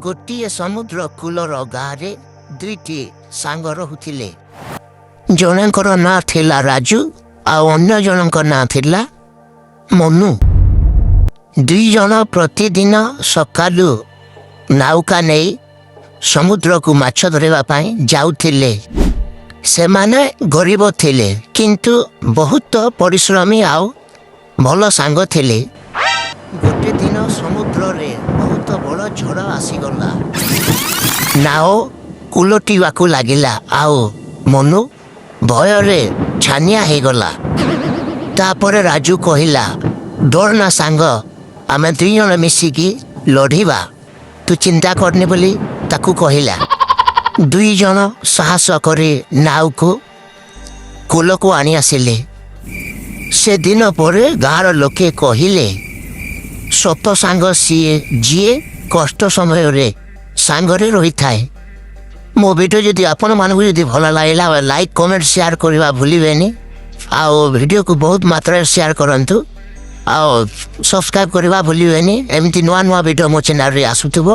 ଗୋଟିଏ ସମୁଦ୍ର କୂଳର ଗାଁରେ ଦୁଇଟି ସାଙ୍ଗ ରହୁଥିଲେ। ଜଣଙ୍କର ନାଁ ଥିଲା ରାଜୁ ଆଉ ଅନ୍ୟ ଜଣଙ୍କ ନାଁ ଥିଲା ମନୁ। 2 ଜଣ ପ୍ରତିଦିନ ସକାଳୁ ନାଉକା ନେଇ ସମୁଦ୍ରକୁ ମାଛ ଧରିବା ପାଇଁ ଯାଉଥିଲେ। ସେମାନେ ଗରିବ ଥିଲେ, କିନ୍ତୁ ବହୁତ ପରିଶ୍ରମୀ ଆଉ ଭଲ ସାଙ୍ଗ ଥିଲେ। ଗୋଟେ ଦିନ ସମୁଦ୍ରରେ ବହୁତ ବଡ଼ ଝଡ଼ ଆସିଗଲା। ନାଓ ଓଲଟିବାକୁ ଲାଗିଲା ଆଉ ମନୁ ଭୟରେ ଛାନିଆ ହେଇଗଲା। ତାପରେ ରାଜୁ କହିଲା, "ଡର ନା ସାଙ୍ଗ, ଆମେ 2 ଜଣ ମିଶିକି ଲଢ଼ିବା, ତୁ ଚିନ୍ତା କରନି" ବୋଲି ତାକୁ କହିଲା। 2 ଜଣ ସାହସ କରି ନାଉକୁ କୂଳକୁ ଆଣି ଆସିଲେ। ସେଦିନ ପରେ ଗାଁର ଲୋକେ କହିଲେ, ସତ ସାଙ୍ଗ ସିଏ ଯିଏ କଷ୍ଟ ସମୟରେ ସାଙ୍ଗରେ ରହିଥାଏ। ମୋ ଭିଡ଼ିଓ ଯଦି ଆପଣମାନଙ୍କୁ ଯଦି ଭଲ ଲାଗିଲା, ଲାଇକ୍, କମେଣ୍ଟ, ସେୟାର କରିବା ଭୁଲିବେନି ଆଉ ଭିଡ଼ିଓକୁ ବହୁତ ମାତ୍ରାରେ ସେୟାର କରନ୍ତୁ ଆଉ ସବସ୍କ୍ରାଇବ୍ କରିବା ଭୁଲିବେନି। ଏମିତି ନୂଆ ନୂଆ ଭିଡ଼ିଓ ମୋ ଚ୍ୟାନେଲରେ ଆସୁଥିବ।